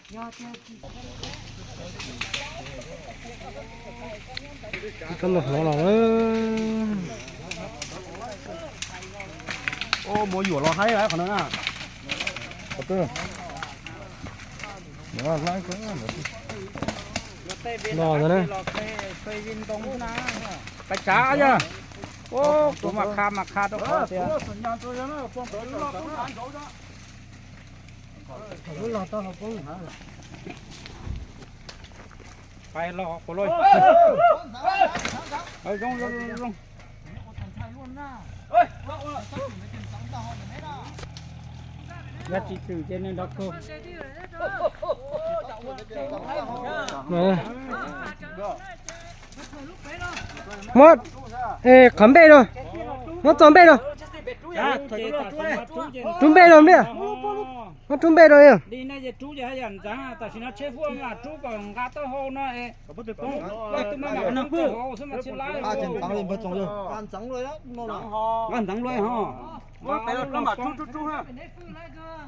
Ib kab ntoo hnov los. Mus yuam los haib qhov no na. Los ntawd na. Pais tsav yog. Kuv mas qha mas qha rau qhov tias pais los qhov loj. Zoo zoo zoo. Yog tsis twm ces nws nrov kawg. Muab qhov npej rau, muab txo npej rau. Rub npej rau npej, muab rub npej rau. Tam sim no tsheb huaj mas rub kom nqa taub hau no. Nqa ntxeev luaj ho.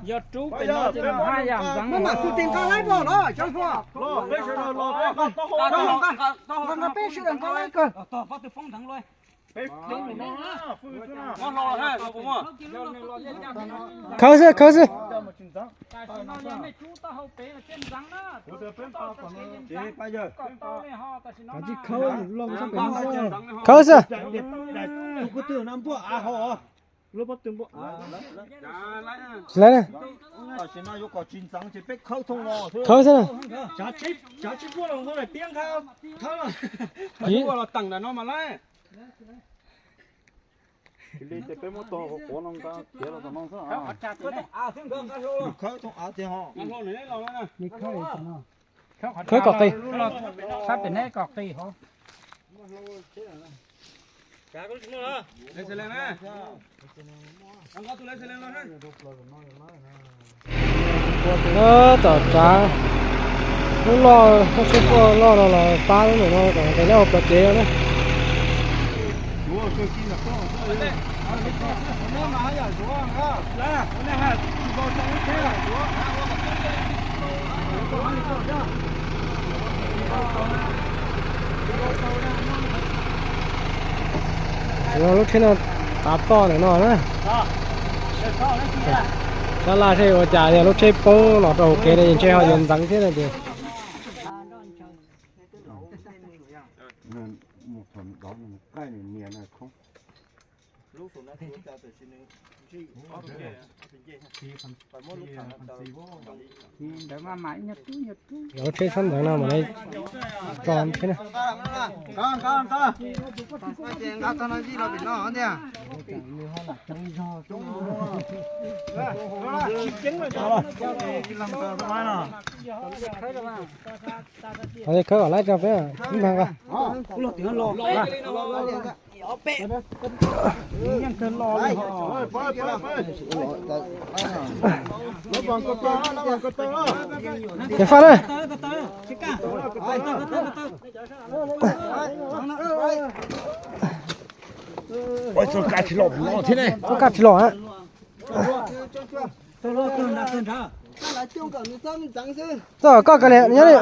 Yog rub pem no ces haj yam ntxeev. Khawb xwb, khawb xwb. Khawb xwb. Tsis laib na. Khawb xwb na. Khawb kom qis. Sab pem neb kom qis hov. Tab tom tsav lub loj, lub tsheb puag loj no los pab lub ntawm no kom nqis lawm hauv plawv tsev no na. Lub tsheb no tav toj ntawm no na. Sab laj seb ua cas yog lub tsheb poob los rau hauv kev no ntshe ho yuav ntxeev thiab no ces. Lub tsheb sab ntawd no mas lawv tso tsheb na. Qhov khawb kom laib tso peb ib npag nqa. Ces faj na. Ua txoj kab tsis los a. Txoj koj kav liam nyob li.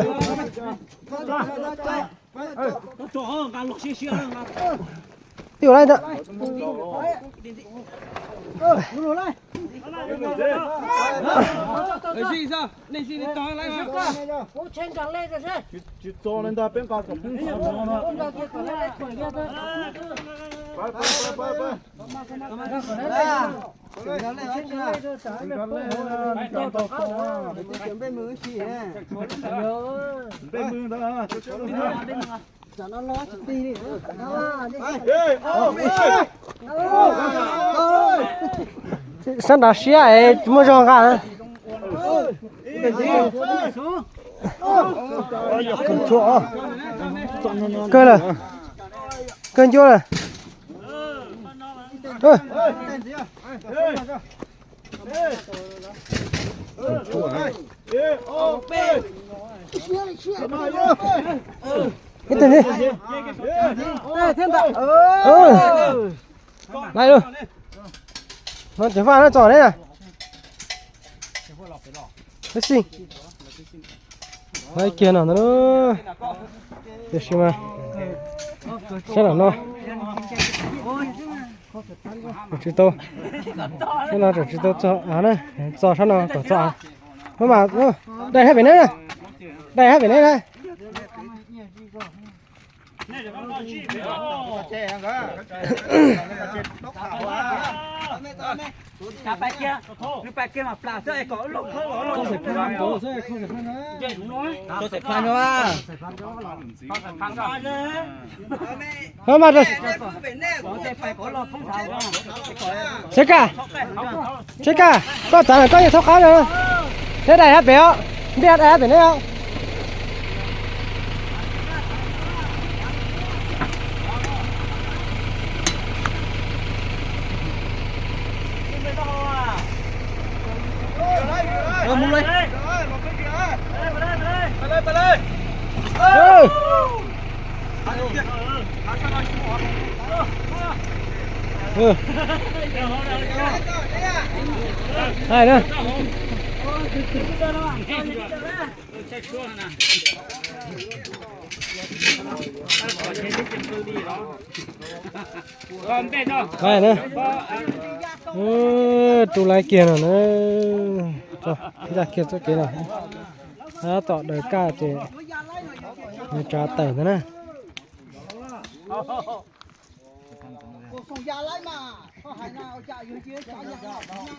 Yuav lawm ntag. Sab nrad siab es tsis muaj zog nqa na. Kawg lawm, kawg ncuab lawm. Ib teg li. Laij lug. No tseem faj no tso ne. Peb xij. Laib kiag no ntag. Tiam sis mas sab nram no tsis tau, sab no tseem tsis tau txog av na, txog sab no kom txog av. Ua mas, dai hab pem neb na, dai hab pem neb na. Hab mas, Tsheb Kaj, Tsheb Kaj, koj txav na koj yeej txhob qab na. Neb dai hab pem os, ntiaj dai hab pem neb os. Hais na. Hais na. Rub laib kiag no na. Tso, ncaj kiag txoj kev no. Tab tom daws kaj ces nws tsav tawm ntag na.